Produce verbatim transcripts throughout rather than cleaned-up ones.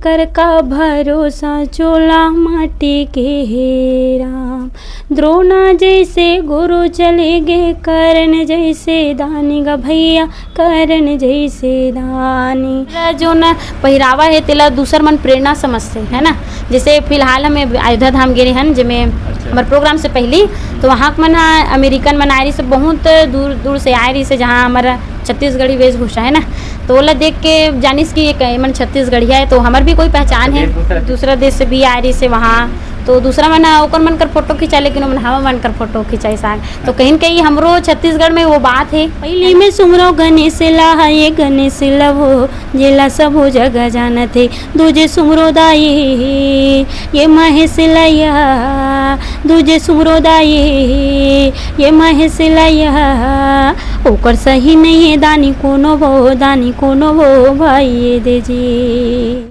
कर का भरोसा चोला माटी के हे राम। द्रोणा जैसे गुरु चले गे, कर्ण जैसे दानी गा भैया, कर्ण जैसे दानी। जोन पहिरावा हे, तेला दूसर मन प्रेरणा समझथे, है ना? जैसे फिलहाल हम अयोध्या धाम गे रेहन, जेमे अच्छा। हमर प्रोग्राम से पहली, तो वहाँ के मन ह अमेरिकन मन आए रहिस, बहुत दूर दूर से आए रहिस, जहाँ हमर छत्तीसगढ़ी वेशभूषा है ना, तो ओला देख के जानिस कि ये क-, एमन छत्तीसगढ़िया है, तो हमर भी कोई पहचान अच्छा, है। दूसरा देश से भी आए रहिस हे वहाँ, तो दूसरा मन ह ओकर मन कर फोटो खिंचा, लेकिन ओमन हमर मन कर फोटो खिंचाइस आग। तो कहीं न कहीं हमरो छत्तीसगढ़ में वो बात है। पहली में सुमरो गणेश ला, ये गणेश ला वो, जेला सबो जगह जानत हे। दूजे सुमरो दाई, ये महेश ला या, दूजे सुमरो दाई, ये महेश ला या, ओकर सही नहीं है दानी कोनो वो, दानी कोनो वो भाई ये दे जी।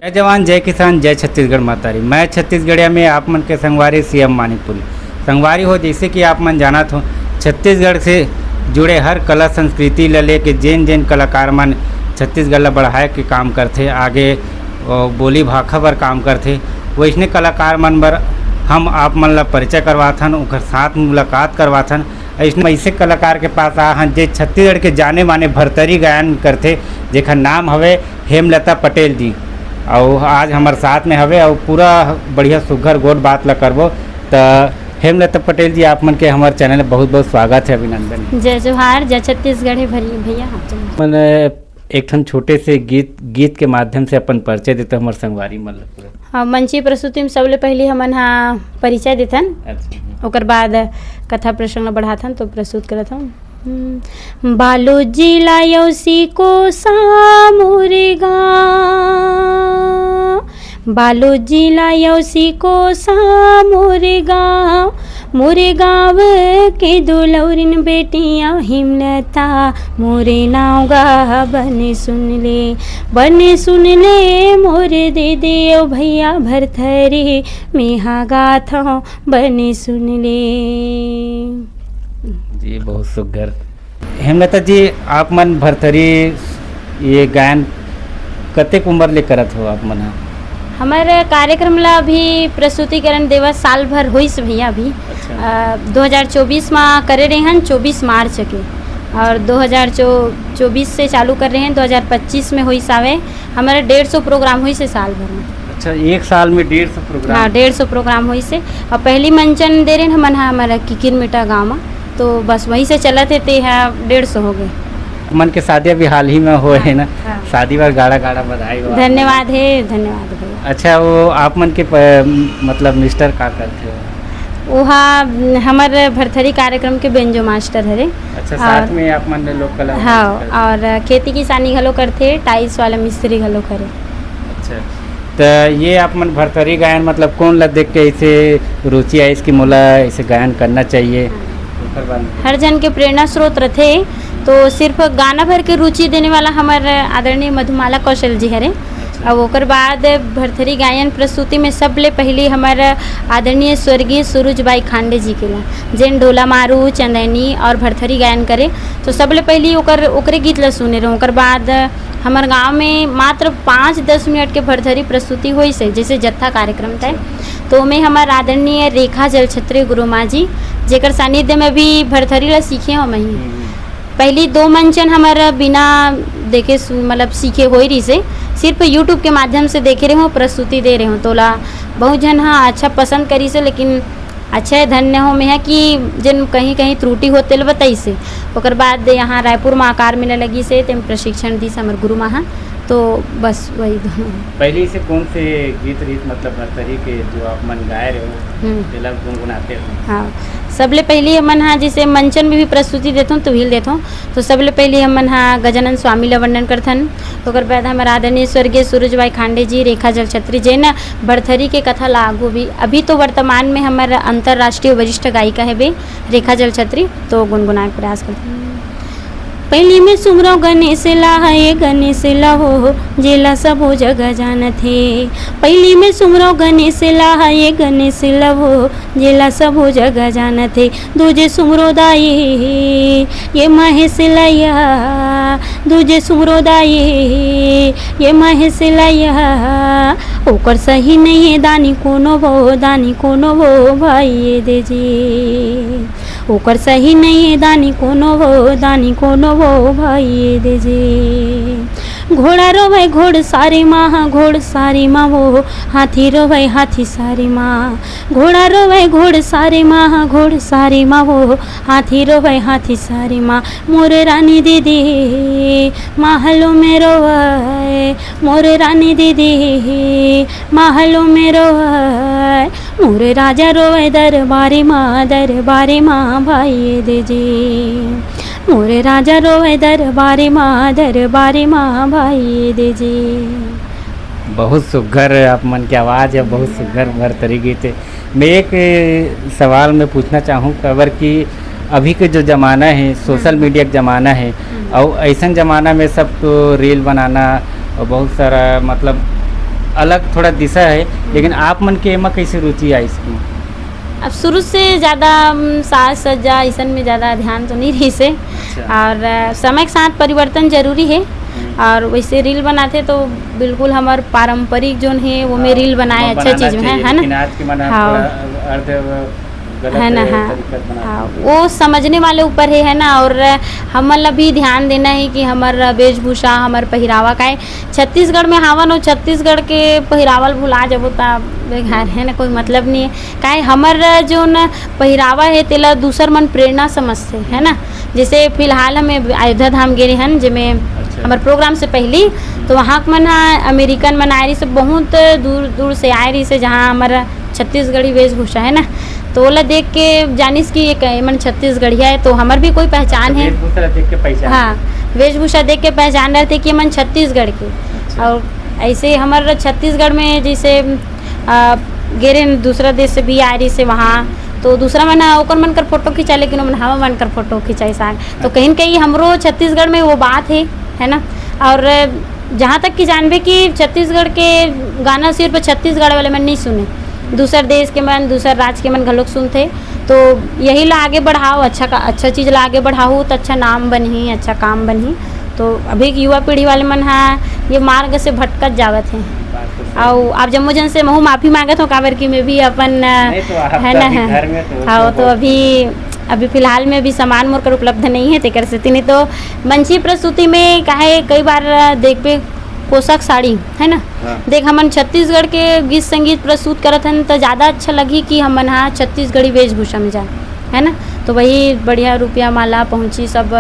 जय जवान, जय किसान, जय छत्तीसगढ़ मातारी। मैं छत्तीसगढ़िया में आप मन के संगवारी सीएम मानिकपुरी। संगवारी हो, जैसे कि आप मन जानत हो, छत्तीसगढ़ से जुड़े हर कला संस्कृति ल लेके जेन जेन कलाकार मन छत्तीसगढ़ ला बढ़ाए के काम करथे, आगे, अ, बोली भाखा बर काम करथे, वैसने कलाकार मन बर हम आप मन ला परिचय करवाथन, ओकर साथ मुलाकात करवाथन। अइसने, अइसे कलाकार के पास आ हन, जे छत्तीसगढ़ के जाने माने भरथरी गायन करथे, जेखर नाम हवे हेमलता पटेल जी। अउ आज हमर साथ में हवे अउ पूरा बढ़िया सुघर गोठ बात ला करबो। त हेमलता पटेल जी, आप मन के हमर चैनल में बहुत-बहुत स्वागत है, अभिनंदन है। जय जोहार, जय छत्तीसगढ़ है भरी-, भैया, हाँ, जय। मन एक ठन छोटे से गीत, गीत के माध्यम से अपन परिचय देते हमर संगवारी मन ला पूरा। हाँ, मंची प्रस्तुति में सबले पहली हमन हा परिचय देथन। अच्छा। ओकर बाद कथा प्रसंग ला बढ़ाथन, तो प्रस्तुत करत हूँ। हम्म, बालोद जिला यौसी कोसा मोरे गाँव, बालोद जिला यौसी कोसा मोरे गाँव, मोरे गाँव के दुलौरिन बेटिया हिमलता, मोरे नाव गा बने सुन ले, बने सुन ले मोरे दीदी ओ भैया भरथरी, मेहा गाथव बने सुन ले। जी, बहुत सुघर। हेमलता जी, आप मन भरथरी ये गायन कतेक उम्र ले करत हो आप मन ह? हमर कार्यक्रम ला अभी प्रस्तुतिकरण देवत साल भर होइस भैया अभी। अच्छा। अ, दो हज़ार चौबीस मा करे रेहन, चौबीस मार्च के, और दो हज़ार चौबीस से चालू कर रहे हैं, दो हज़ार पच्चीस में होइस आवे। हमर डेढ़ सौ प्रोग्राम होइस हे साल भर में। अच्छा, एक साल में डेढ़ सौ प्रोग्राम? हाँ, डेढ़ सौ प्रोग्राम होइस हे। और पहली मंचन दे रहे हमन हा हमर किकिरमिटा गाँव में, तो बस वहीं से चलत हे, ते हा डेढ़ सौ हो गए। मन के शादी अभी हाल ही में होए हे ना, हाँ। शादी बर गाड़ा गाड़ा बधाई हो। धन्यवाद हे, धन्यवाद हे। अच्छा, वो आप मन के प-, मतलब मिस्टर का करथे हो? ओहा हमर भरथरी कार्यक्रम के बेंजो मास्टर हरे। अच्छा, साथ में आप मन लोक कला हाँ, करथे? और खेती किसानी घलो करथे, टाइल्स वाला मिस्त्री घलो करे। अच्छा, त ये आप मन भरथरी गायन मतलब कोन ला देख के ऐसे रुचि आइस कि मोला ऐसे गायन करना चाहिए? हाँ। ओकर बारे में? हर जन के प्रेरणा स्रोत रथे, तो सिर्फ गाना भर के रुचि देने वाला हमर आदरणीय मधुमाला कौशल जी हरे। अच्छा। अब ओकर बाद भरथरी गायन प्रस्तुति में सबले पहली हमर आदरणीय स्वर्गीय सुरुज बाई खांडे जी के ला, जेन ढोला मारू, चंदैनी और भरथरी गायन करे, तो सबले पहली ओकर, ओकरे गीत ला सुने रहूँ। ओकर बाद हमर गांव में मात्र पाँच दस मिनट के भरथरी प्रस्तुति होइस हे, जैसे जत्था कार्यक्रम तय, तो ओमे हमर आदरणीय रेखा जलछत्री गुरु माँ जी, जेकर सानिध्य में भी भरथरी ला सीखे हो मैं। हम्म। पहली दो मंचन हमर बिना देखे सु-, मतलब सीखे होई रहिस हे, सिर्फ YouTube के माध्यम से देखे रहे हो, प्रस्तुति दे रहे हो, तोला बहुत झन हा अच्छा पसंद करिस हे, लेकिन अच्छा हे, धन्य हो मैं हा कि जेन कहीं कहीं त्रुटि हो तेल बताइस हे। ओकर बाद यहाँ रायपुर में आकार मिले लगिस हे, तेम प्रशिक्षण दिस हमर गुरु माँ हा, तो बस वही दोनों। पहले से कौन से गीत रीत मतलब भरथरी के जो आप मन गाए रहे हो, हम्म। तेला गुनगुनाते हो? हाँ, सबले पहली हमन हा जैसे मंचन में भी प्रस्तुति देथों, तुहिल देथों, तो सबले पहली हमन हा गजानन स्वामी ला वंदन करथन, ओकर बाद हमर आदरणीय स्वर्गीय सूरज बाई खांडे जी, रेखा जलछत्री, जेन भरथरी के कथा ला आगू भी, अभी तो वर्तमान में हमर अंतर्राष्ट्रीय वरिष्ठ गायिका हेबे रेखा जलछत्री, तो गुनगुनाए के प्रयास करथन। पहिली में सुमरो गणेश ला, हे गणेश ला हो, जेला सबो जगह जानत हे। पहिली में सुमरो गणेश ला, हे गणेश ला हो, जेला सबो जगह जानत हे। दूजे सुमरो दाई, ये महेश लैया, दूजे सुमरो दाई, ये महेश लैया। ओकर सही नइये दानी कोनो वो, दानी कोनो वो भाई दे जी। ओकर सही नइये दानी कोनो वो, दानी कोनो वो भाई दे जी। घोड़ा रोवे घोड़ सारी माँ, घोड़ सारी माँ वो, हाथी रोवे हाथी सारी माँ। घोड़ा रोवे घोड़ सारी माँ, घोड़ सारी माँ वो, हाथी रोवे हाथी सारी माँ। मोर रानी दीदी महलो में रोवे, मोर रानी दीदी महलो में रोवे। मोर राजा रोवे दरबारी माँ, दरबारी माँ भाई दे जी। मोर राजा रोवे दरबारी माँ, दरबारी माँ भाई दे जी। बहुत सुघर आप मन के आवाज़ है, बहुत सुघर भरथरी गीत है। मैं एक सवाल मैं पूछना चाहूँ, काबर कि अभी के जो ज़माना है, सोशल हम्म। मीडिया के ज़माना है, हम्म। और ऐसन ज़माना में सब तो रील बनाना और बहुत सारा, मतलब, अलग थोड़ा दिशा है, हम्म। लेकिन आप मन के एमा कैसे रुचि आइस? अब शुरू से ज़्यादा, हम, साज सज्जा ऐसन में ज़्यादा ध्यान तो नहीं रहिस हे। अच्छा। और, अ, समय के साथ परिवर्तन जरूरी है। हम्म। और वैसे रील बनाथे तो बिल्कुल हमर पारंपरिक जोन हे, वो में हाँ, रील बनाए, हम अच्छा बनाना चीज में है, चाहिए, है ना? लेकिन आज के मन हाँ। थोड़ा अर्ध गलत है ना, हाँ। तरीका से बनाते हाँ, हैं। वो समझने वाले ऊपर है, है ना? और हमन ला भी ध्यान देना है कि हमर वेशभूषा, हमर पहिरावा, काहे छत्तीसगढ़ में हावन और छत्तीसगढ़ के पहिरावा ल भुला जबो, त बेकार है ना, कोई मतलब नहीं है। काहे हमर जोन पहिरावा है, तेला दूसर मन प्रेरणा समझथे, है ना? जैसे फिलहाल हम अयोध्या धाम गे रेहन, जेमे अच्छा। हमर प्रोग्राम से पहली, तो वहाँ के मन ह, अमेरिकन मन आए रहिस, बहुत दूर दूर से आए रहिस, जहाँ हमर छत्तीसगढ़ी वेशभूषा है ना, तो ओला देख के जानिस कि ये क-, ये मन छत्तीसगढ़िया है, तो हमर भी कोई पहचान अच्छा, है। वेशभूषा देख के पहचान। हाँ, वेशभूषा देख के पहचान रहिथे कि ये मन छत्तीसगढ़ के। अच्छा। और ऐसे हमर छत्तीसगढ़ में जैसे, आ, गे रेहेन दूसरा देश से भी आए रहिस हे वहाँ, तो दूसरा मन ह ओकर मन कर फोटो खिंचा, लेकिन ओमन हमर मन कर फोटो खिंचाइस हे। तो कहीं न कहीं हमरो छत्तीसगढ़ में वो बात है, है ना? और जहाँ तक कि जानबे कि छत्तीसगढ़ के गाना सिर्फ छत्तीसगढ़ वाले मन नहीं सुने, दूसर देश के मन, दूसर राज्य के मन घलोक सुनथे। तो यही ला आगे बढ़ाओ, अच्छा का, अच्छा चीज़ ला आगे बढ़ाओ, तो अच्छा नाम बनही, अच्छा काम बनही। तो अभी के युवा पीढ़ी वाले मन ह ये मार्ग से भटकत जावत हे। बात तो सही अउ है। आप जम्मो जन से महू माफी मांगत हूँ, काबर कि मैं भी अपन, अ, नहीं तो आप है तो ना, अभी है। घर में तो हाँ, तो तो बहुत अभी, अभी फिलहाल में अभी सामान मोर कर उपलब्ध नहीं है, तेकर सेती नहीं तो मंची प्रस्तुति में काहे कई बार, अ, देखबे पोशाक साड़ी, है ना? हाँ। देख, हमन छत्तीसगढ़ के गीत संगीत प्रस्तुत करत हन, त ज़्यादा अच्छा लगही कि हमन हा छत्तीसगढ़ी वेशभूषा में जाए, है ना? तो वही बढ़िया रुपया, माला, पहुँची सब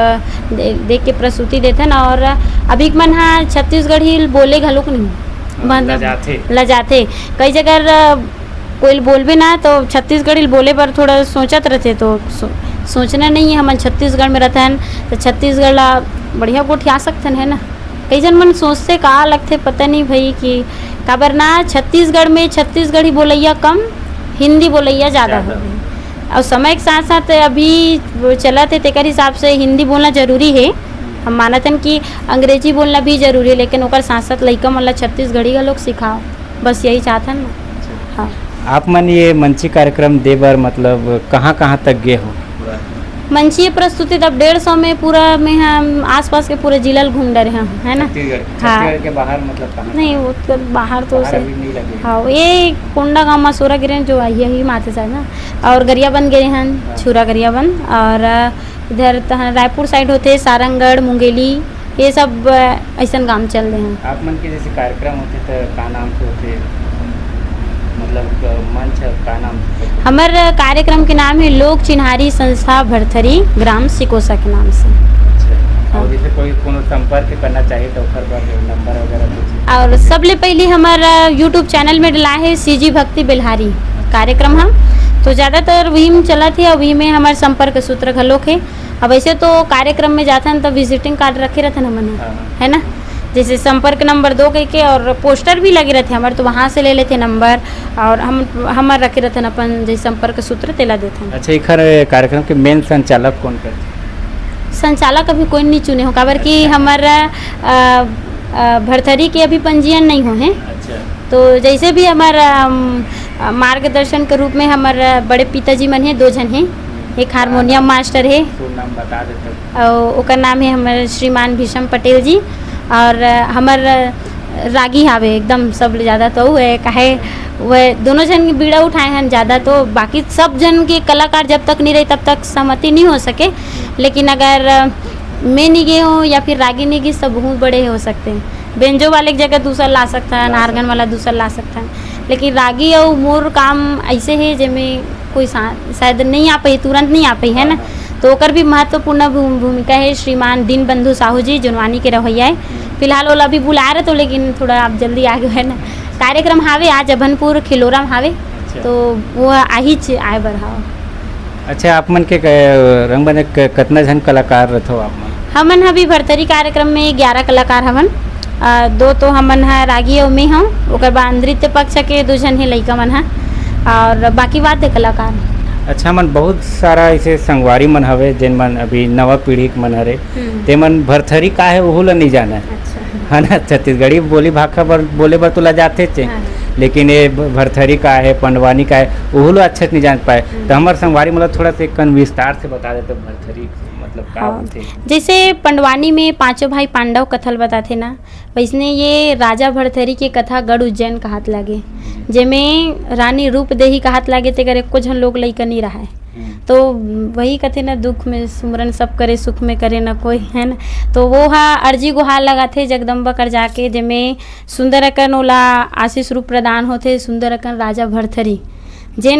दे-, देख के प्रस्तुति देथन। और अभी के मन हा छत्तीसगढ़ी बोले घलोक नहीं, हाँ, मतलब, लजाथे। लजाथे। कई जगह कोई ल बोलबे ना, तो छत्तीसगढ़ी ल बोले बर थोड़ा सोचत रथे, तो सो-, सोचना नहीं है, हमन छत्तीसगढ़ में रथन, तो छत्तीसगढ़ ला बढ़िया गोठिया सकथन, है ना? कई जन मन सोचथे, का लगथे, पता नहीं भाई, कि काबर ना छत्तीसगढ़ में छत्तीसगढ़ी बोलैया कम, हिंदी बोलैया ज़्यादा ज़्यादा। हो गए। और समय के साथ साथ अभी वो चलत है, तेकर हिसाब से हिंदी बोलना जरूरी है। हम मानत हन कि अंग्रेजी बोलना भी जरूरी है, लेकिन ओकर साथ साथ लइका मन ला छत्तीसगढ़ी घलोक सिखाओ। बस यही चाहत हन ना। अच्छा। हाँ। आप मन ये मंची कार्यक्रम दे बर, मतलब, कहाँ-कहाँ तक गे हो? मंचीय प्रस्तुति तब डेढ़ सौ में पूरा में हम आसपास के पूरे जिला ल घूम डरे हम, है ना? छत्तीसगढ़, हाँ। छत्तीसगढ़ के बाहर, मतलब, कहाँ? नहीं, वो तो बाहर तो बाहर से, अभी नहीं लगे। हाँ, ये कोंडागांव, मसूरा गिरेन जो आई, यही माथे साइड ना, और गरियाबंद गे हन, हाँ। छुरा गरियाबंद, और, अ, इधर तहन रायपुर साइड होथे, सारंगढ़, मुंगेली, ये सब, अ, अइसन गांव चल रहे हैं। आप मन के जैसे कार्यक्रम होथे, त का नाम से होथे? मतलब, अ, मंच ह, का नाम से होथे? हमर कार्यक्रम के नाम है लोक चिन्हारी संस्था भरथरी, ग्राम सिकोसा के नाम से। अच्छा। हाँ। और जैसे कोई कोनो संपर्क करना चाहे, तो ओकर बर नंबर वगैरह कुछ? और सबले पहले हमर, अ, YouTube चैनल में डला है सीजी भक्ति बेल्हारी कार्यक्रम ह, तो ज़्यादातर वही में चलत है, और वही में हमर संपर्क सूत्र घलोक है। अब वैसे तो कार्यक्रम में जाथन तो विजिटिंग कार्ड रखे रहथन हमन ह, हाँ। है ना, जैसे संपर्क नंबर दो कह के, और पोस्टर भी लगे रहथे हमर, तो वहाँ से ले लेथे नंबर, और हम, हमर रखे रहथन अपन जैसे संपर्क सूत्र, तेला देथन। अच्छा, एखर कार्यक्रम के मेन संचालक कौन करथे? संचालक अभी कोई नहीं चुने हो, काबर कि अच्छा। हमर, अ, अ, भरथरी के अभी पंजीयन नहीं हो है। अच्छा। तो जैसे भी हमर, अम, अ, मार्गदर्शन के रूप में हमर, अ, बड़े पिताजी मन हे, दो झन हे। हम्म। एक हारमोनियम मास्टर हे। शुभ नाम बता देते। अउ ओकर नाम हे हमर श्रीमान भीषम पटेल जी, और, अ, हमर, अ, रागी हावे एकदम सब ले ज़्यादा तो वो है, काहे वो दोनों झन बीड़ा उठाए हैं ज़्यादा, तो बाकी सब झन के कलाकार जब तक नहीं रहे तब तक सहमति नहीं हो सके। लेकिन अगर, अ, मैं नहीं गए हूँ या फिर रागी नहीं गई, सब बहुत बड़े हो सकते हैं। बेंजो वाले की जगह दूसर ला सकता है, ला ऑर्गन सकता वाला है। दूसर ला सकता है, लेकिन रागी और मोर काम ऐसे है जेमे कोई सा-, शायद नहीं आ पाई, तुरंत नहीं आ पाई, है ना? हाँ, हाँ। तो ओकर भी महत्वपूर्ण भू-, भूमिका है। श्रीमान दीनबंधु साहू जी जुनवानी के रहैया है। हम्म। फिलहाल ओला अभी बुला रहे तो, लेकिन थोड़ा आप जल्दी आ गए, है ना? कार्यक्रम हावे आज अभनपुर खिलोरा में हावे, अच्छा। तो वो आहिच आए बर हाव। अच्छा, आप मन के क-, रंग बने क-, कतना झन कलाकार रथो आप मन? हमन ह अभी भरथरी कार्यक्रम में ग्यारह कलाकार हवन। अ, दो तो हमन ह रागी अउ में हव, ओकर बाद नृत्य पक्ष के दो झन हे लइका मन ह, और बाकी वाद्य कलाकार। अच्छा, मन बहुत सारा ऐसे संगवारी मन हवे, जेन मन अभी नवा पीढ़ी के मन हरे, हम्म। ते मन भरथरी का हे, ओहू ला नहीं जाने। अच्छा। है ना, छत्तीसगढ़ी बोली भाखा बर, बोले बर तो ला जाथे चे, हाँ। लेकिन ये भ-, भरथरी का हे, पंडवानी का हे, ओहू ला अच्छा से नहीं जान पाए। हम्म। तो हमर संगवारी मतलब थोड़ा से कन विस्तार से बता देते, भरथरी मतलब का हाँ। होथे? जैसे पंडवानी में पांचों भाई पांडव कथा ल बताथे ना, वैसने ये राजा भरथरी के कथा गढ़ उज्जैन कहात लागे, जेमे रानी रूप देही कहात लागे, तेकर एको झन लोग लइका नहीं रहाय। हम्म। तो वही कथे ना, "दुख में सुमरन सब करे, सुख में करे ना कोई", है ना? तो वो हा अर्जी गुहार लगाथे जगदम्बा कर जाके, जेमे सुंदर अकन ओला आशीष रूप प्रदान होथे, सुंदर अकन राजा भरथरी जेन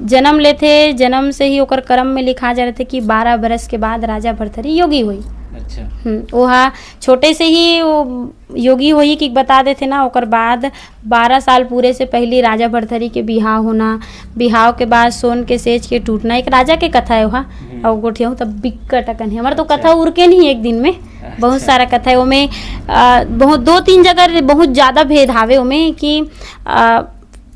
जन्म लेथे, जन्म से ही ओकर करम में लिखा जा रथे कि बारह बरस के बाद राजा भरथरी योगी होई। अच्छा। हम्म, ओहा छोटे से ही वो योगी होई कि बता देथे ना, ओकर बाद बारह साल पूरे से पहली राजा भरथरी के बिहाव होना, बिहाव के बाद सोन के सेज के टूटना, एक राजा के कथा है ओहा। हम्म। अउ गोठियाहू तब बिक्कट अकन है। हमर तो अच्छा। कथा उरके नहीं एक दिन में, बहुत अच्छा। सारा कथा है ओमे। अ, बहुत दो तीन जगह बहुत ज़्यादा भेद हावे ओमे कि, अ,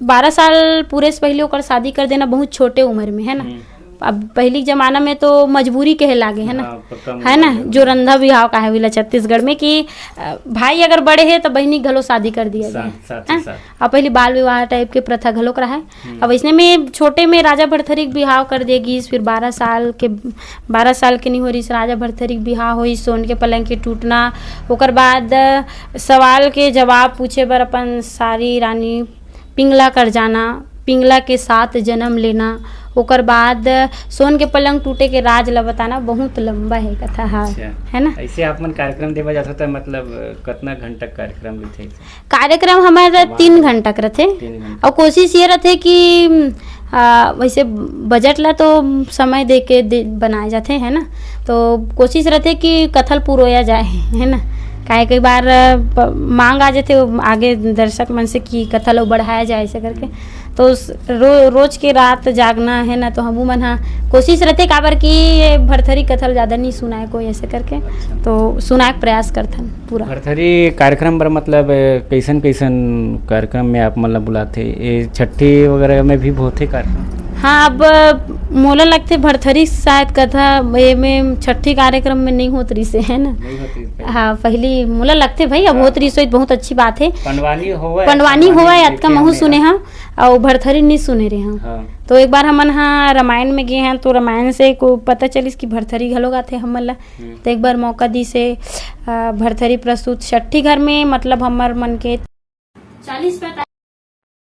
बारह साल पूरे से पहले ओकर शादी कर देना बहुत छोटे उम्र में, है ना? हम्म। अब पहली के जमाना में तो मजबूरी कहे लागे, है ना? हाँ, पक्का है ना? मजबूरी। जो रंधा बिहाव का है विला छत्तीसगढ़ में कि, अ, भाई अगर बड़े है तो बहनी घलो शादी कर दिया जाए, साथ, साथ ही हैं? साथ। और पहली बाल विवाह टाइप के प्रथा घलोक रहा है। हम्म। अब इसने में छोटे में राजा भरथरी के बिहाव कर दिए गीस, फिर बारह साल के, बारह साल के नहीं हो रही, राजा भरथरी के बिहाव होई, सोन के पलंग के टूटना, ओकर बाद, अ, सवाल के जवाब पूछे बर अपन सारी रानी पिंगला कर जाना, पिंगला के साथ जन्म लेना, ओकर बाद सोन के पलंग टूटे के राज ला बताना, बहुत लंबा है कथा हा, अच्छा। है ना? ऐसे आप मन कार्यक्रम देवा जाथो त मतलब कतना घंटा कार्यक्रम रहिथे? कार्यक्रम हमारा तीन घंटा के रथे। तीन घंटा। और कोशिश ये रथे कि, आ, वैसे बजट ला तो समय दे के दे, बनाए जाथे, है ना? तो कोशिश रथे कि कथा ल पुरोया जाए, है ना? काहे कई बार, अ, प-, मांग आ जाथे आगे दर्शक मन से कि कथा ल बढ़ाया जाए, ऐसे करके। तो स-, रो-, रोज के रात जागना है ना, तो हमू मन हा कोशिश रथे, काबर कि ये भरथरी कथा ल ज्यादा नहीं सुनाए कोई, ऐसे करके। अच्छा। तो सुनाए के प्रयास करथन पूरा। भरथरी कार्यक्रम बर मतलब, अ, कैसन कैसन कार्यक्रम में आप मन ला बुलाथे? ये छट्ठी वगैरह में भी होथे कार्यक्रम? हाँ, अब मोला लगथे भरथरी शायद कथा ये में छट्ठी कार्यक्रम में नहीं होत रिसे, है ना? नहीं होत रिसे। हाँ, पहली मोला लगथे भाई, अब हाँ। होत रिसे तो बहुत अच्छी बात है। पंडवानी होवय, पंडवानी पंडवानी होवय, देखे अतका महू हमें, सुने हाँ। हाँ, अउ भरथरी नहीं सुने रहे हाँ। हाँ। तो एक बार हमन हाँ रामायण में गए हैं, तो रामायण से को पता चलिस कि भरथरी घलो गाथे हमन ला। हम्म। तो एक बार मौका दिसे, अ, भरथरी प्रस्तुत छट्ठी घर में, मतलब हमर मन के चालीस पैंतालीस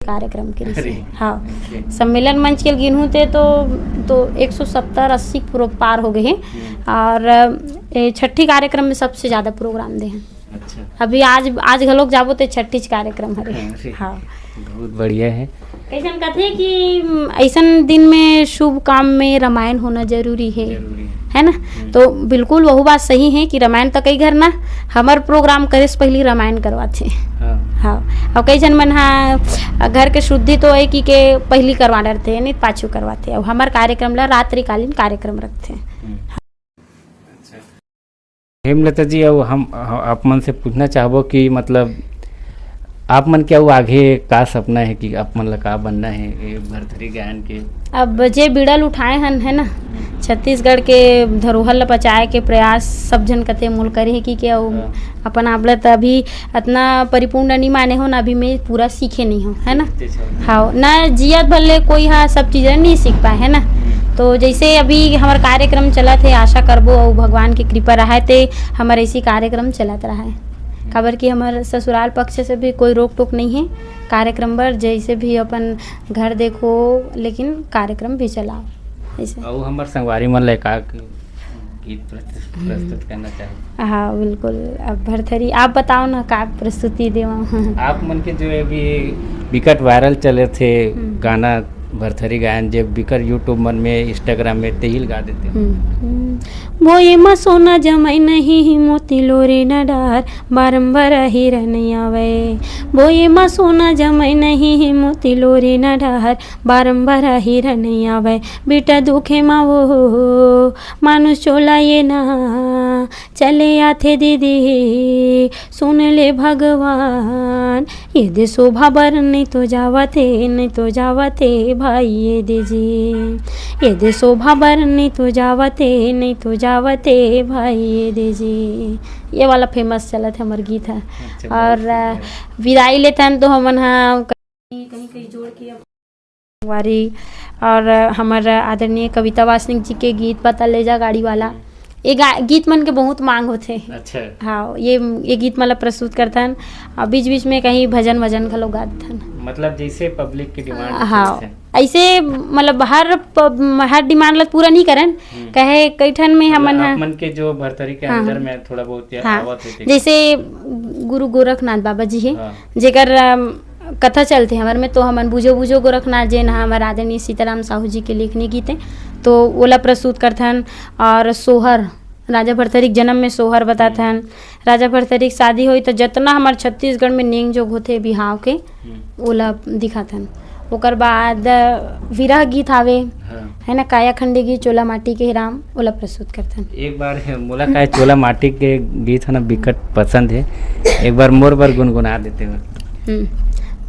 कार्यक्रम के रिसे। अरे, हाँ। अच्छा। सम्मेलन मंच के गिनहूँ ते तो, तो एक सौ सत्तर अस्सी पूरा पार हो गए हैं। हम्म। और, अ, ये छट्ठी कार्यक्रम में सबसे ज्यादा प्रोग्राम दे हैं। अच्छा। अभी आज, आज घलोक जाबो ते छट्ठीच कार्यक्रम हरे। अरे, हाँ। बहुत बढ़िया है। कैसन कथे कि, उम, ऐसन दिन में शुभ काम में रामायण होना जरूरी है, जरूरी है। है ना? हम्म। तो बिल्कुल वहू बात सही है कि रामायण तो कई घर ना हमर प्रोग्राम करे से पहली रामायण करवाथे। हाँ। हाँ। और कई झन मन हा घर के शुद्धि तो है कि के पहली करवा डरथे, नहीं पाछू करवाथे। और हमर कार्यक्रम ला रात्रिकालीन कार्यक्रम रखथे। हम्म। अच्छा। हेमलता जी, अब हम, ह-, आप मन से पूछना चाहबो कि मतलब आप मन के अउ आगे का सपना हे कि आप मन ला का बनना हे ये भरथरी गायन के? अब जे बीड़ा ल उठाए हन, है ना, छत्तीसगढ़ के धरोहर ल बचाए के प्रयास सब झन कते मोल करे हे कि, कि अउ हाँ। अपन आप ला त अभी अतना परिपूर्ण नहीं माने हो ना, अभी मैं पूरा सीखे नहीं हूँ, है ना। सीखते छो। हाँ, ना जियत भर ले कोई हा सब चीजें नहीं सीख पाए, है ना। हम्म। तो जैसे अभी हमार कार्यक्रम चलत हे, आशा करबो अउ भगवान की कृपा रहे ते हमार ऐसी कार्यक्रम चलत रहे, काबर कि हमार ससुराल पक्ष से भी कोई रोक टोक नहीं है कार्यक्रम बर, जैसे भी अपन घर देखो लेकिन कार्यक्रम भी चलाओ ऐसे। अउ हमर संगवारी मन ले का गीत प्रस्तुत, हम्म। प्रस्तुत करना चाहूँ? हाँ, बिल्कुल। अब भरथरी, आप बताओ ना, का प्रस्तुति देवा? आप मन के जो अभी बिकट वायरल चले थे हम्म। गाना भरथरी गायन, जे बिकट YouTube मन में, Instagram में तेहिल गा देते हो। हम्म। हम्म। बोए मा सोना जमाई नहीं, मोती लोरे न डार, बारंबार हिरन आवे। बोए मा सोना जमाई नहीं, मोती लोरे न डार, बारंबार हिरन आवे। बेटा दुखे मा वो मानुष चोला ये ना चले आथे दीदी, सुन ले भगवान, ये दे शोभा बर नहीं तो जावत हे, नहीं तो जावत हे भाई ये दे जी, ये दे शोभा बर नहीं तो जावत हे, नहीं तो जावत हे भाई ये दे जी। ये वाला फेमस चलत हे हमर गीत ह। अच्छा, और बहुत सुंदर। विदाई लेथन तो हमन ह कहीं कहीं जोड़ के अब संगवारी और हमर आदरणीय कविता वासनिक जी के गीत पता ले जा गाड़ी वाला, ये गा-, गीत मन के बहुत मांग होथे। अच्छा। हाँ, ये, ये गीत मन ला प्रस्तुत करथन और बीच बीच में कहीं भजन वजन घलो गाथन। मतलब जैसे पब्लिक की डिमांड हाँ, होथे। ऐसे मतलब हर प-, हर डिमांड ला पूरा नहीं करन, हम्म। कहे कई ठन में मतलब हमन ह आप मन के जो भरथरी के हाँ। अंदर में थोड़ा बहुत या हाँ। आवत होथे। जैसे गुरु गोरखनाथ बाबा जी हे, हाँ। जेकर, अम, कथा चलथे हमर में, तो हमन बुझो बुझो गोरखनाथ, जेन ह हमर आदरणीय सीताराम साहू जी के लेखनी गीत हे, तो ओला प्रस्तुत करथन। और सोहर, राजा भरथरी के जन्म में सोहर बताथन। राजा भरथरी के शादी होई, तो जतना हमर छत्तीसगढ़ में नेंग जोग होथे बिहाव के, हम्म। ओला दिखाथन। ओकर बाद विरह गीत आवे, हाँ। है ना, काया खंडे गीत चोला माटी के राम, ओला प्रस्तुत करथन। एक बार हे, मोला काय चोला माटी के गीत है ना, बिकट पसंद है, एक बार मोर बर गुनगुना देते हो। हम्म,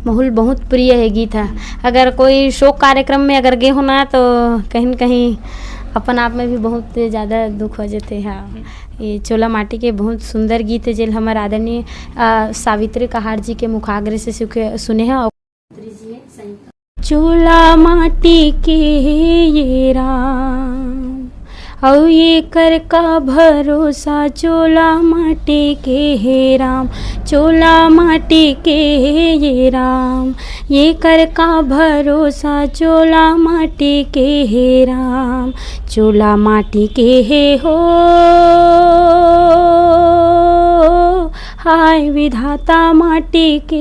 मोहुल बहुत प्रिय है गीत है। अगर कोई शोक कार्यक्रम में अगर गे हो ना, तो कहीं न कहीं अपन आप में भी बहुत ज्यादा दुख हो जाते हैं। ये चोला माटी के बहुत सुंदर गीत है, जेल हमार आदरणीय, अ, सावित्री कहार जी के मुखाग्र से सुखे-, सुने हैं। चोला माटी के ये राम, अउ येकर का भरोसा, चोला माटी के हे राम, चोला माटी के हे ये राम, येकर का भरोसा, चोला माटी के हे राम, चोला माटी के हे हो, हाय विधाता माटी के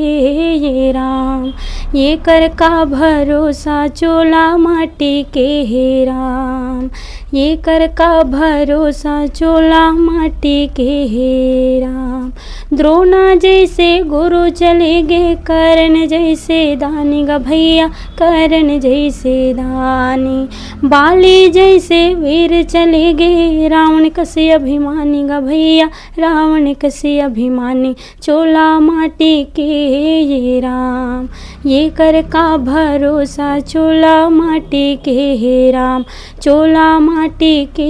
ये राम, येकर का भरोसा, चोला माटी के हे राम, येकर का भरोसा, चोला माटी के हे राम। द्रोणा जैसे गुरु चले गे, कर्ण जैसे दानी ग भैया, कर्ण जैसे दानी। बाली जैसे वीर चले गे, रावण कसे अभिमानी ग भैया, रावण कसे अभिमानी। चोला माटी के ये राम, येकर का भरोसा, चोला माटी के हे राम, चोला माटी के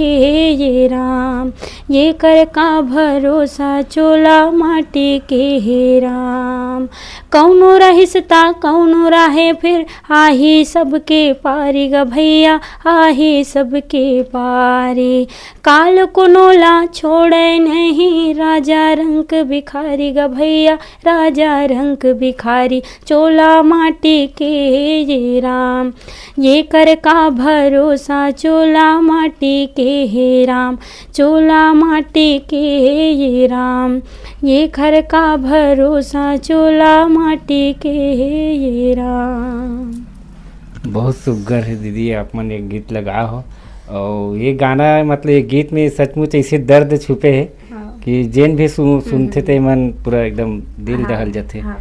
ये राम, येकर का भरोसा, चोला माटी के हे राम। कौनो रहिस ता कौनो राहे, फिर आही सबके पारी ग भैया, आही सबके पारी। काल कोनो ला छोड़े नहीं, राजा रंक भिखारी ग भैया, राजा रंक भिखारी। चोला माटी के ये राम, येकर का भरोसा, चोला माटी के हे राम, चोला माटी के ये राम, येकर का भरोसा, चोला माटी के हे ये राम। बहुत सुग्घर है दीदी, आप मन एक गीत लगा हो। और ये गाना, मतलब, ये गीत में सचमुच ऐसे दर्द छुपे है हाँ। कि जेन भी सु-, सुनथे हम्म। ते मन पूरा एकदम दिल हाँ, दहल जाथे। हाँ।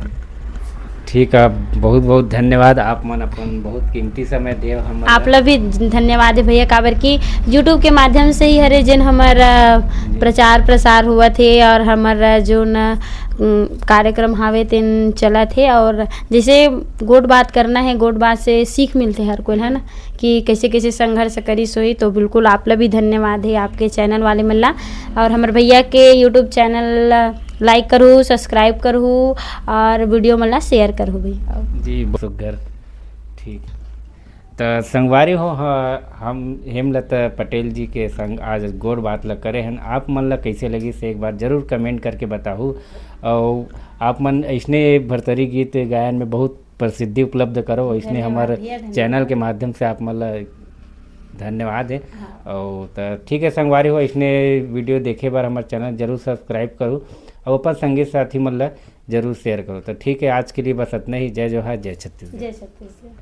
ठीक है, बहुत बहुत धन्यवाद, आप मन अपन बहुत कीमती समय देव हमन आप ला। ला भी धन्यवाद है भैया, काबर कि YouTube के माध्यम से ही हरे जेन हमर अ, जी। प्रचार प्रसार हुआ थे और हमर अ, जो न उम, कार्यक्रम हावे तेन चलत हे। और जैसे गोठ बात करना है, गोठ बात से सीख मिलते हर कोई, है ना, कि कैसे कैसे संघर्ष करिस होही। तो बिल्कुल आप ला भी धन्यवाद है आपके चैनल वाले मन ला। और हमर भैया के YouTube चैनल लाइक करहू, सब्सक्राइब करहू और वीडियो मन ला शेयर करहू भैया। जी, बहुत सुघर। ठीक। त संगवारी हो, ह-, हम हेमलता पटेल जी के संग आज गोठ बात ला करे हन। आप मन ला कैसे लगिस, एक बार जरूर कमेंट करके बताहू। और आप मन ऐसने भरतरी गीत गायन में बहुत प्रसिद्धि उपलब्ध करो, ऐसने धन्यवाद हमर भैया, धन्यवाद। चैनल के माध्यम से आप मन ला धन्यवाद है। हाँ। और त ठीक है संगवारी हो, ऐसने वीडियो देखे बर हमर चैनल जरूर सब्सक्राइब करू और अपन संगी साथी मन ला जरूर शेयर करो। तो ठीक है, आज के लिए बस इतना ही। जय जोहार, जय छत्तीसगढ़। जय छत्तीसगढ़।